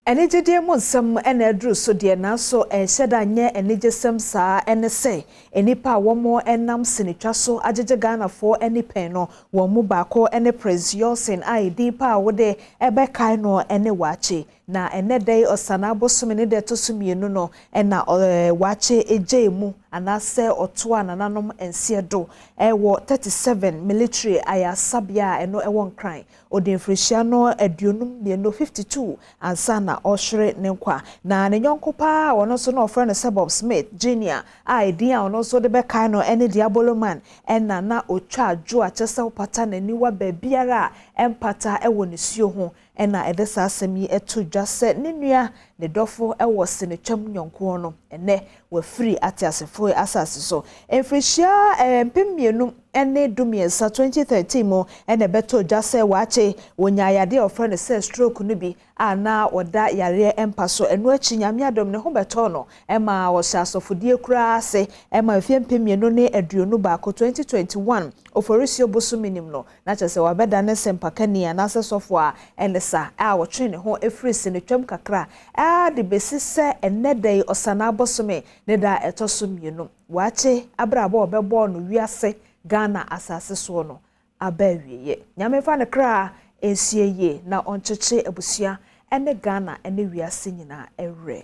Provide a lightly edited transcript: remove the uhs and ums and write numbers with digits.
Anigyedeɛ mu nsɛm na aduru so deɛ, nanso ɛnhyɛ da nyɛ anigyesɛm saa ne sɛ nnipa a wɔnam sinitwa so agyegye Ghanafoɔ ani pɛn no, wɔn mu baako ne Prince Yawson a edin pa a wode bɛkae no ne Waakye. Na ɛnnɛ da yi Ɔsanaa bosome ne da ɛtɔ so mmienu no na Waakye gyae mu anaasɛ ɔtoaa nananom nseɛ do wɔ 37 Military Ayarsabea a ɛno wɔ Nkran. Ɔdii mfirihyia no 52, 52, ansa na ɔrehwere ne nkwa. Na ne yɔnko pa ara a ɔno nso na wɔfrɛ no sɛ Bob Smith, Junior, a edin a ɔno nso de bɛkae no ne Diabolo Man na na ɔtwa adwo a kyerɛ sɛ wopata n'aniwa baabiara a ɛmpata wɔ nisuo ho na ɛde saa asɛm yi to dwa sɛ ne nua, ne dɔfo wɔ senetwam yɔnkoɔ no, ɛnnɛ wafiri ateasefoɔ asase so. Mfirihyia 2013, 2013 mu na ɛbɛtɔɔ dwa sɛ Waakye ɔnyaa yadeɛ a wɔfrɛ no sɛ stroke no bi a na ɔda yareɛ mpa so. Ɛno akyi Nyame adom ne ho bɛtɔɔ no ma ɔhyɛ asɔfodie koraa ase ma mfeɛ 2021, 2021, Oforisuo bosome nim no na kyerɛ sɛ wabɛdane sɛmpakani anaasɛ sɔfo a ɛne sa a ɔtwe ne ho firi sinitwam kakra ara de besi sɛ ɛnnɛ da yi Ɔsanaa bosome ne da a ɛtɔ so mmienu Waakye abrabɔ a ɔbɛbɔɔ no wiase Ghana asase soɔ no aba awieɛ. Nyame mfa ne kra nsie yie na ɔnkyekye abusua ne Ghana ne wiase nyinaa werɛ.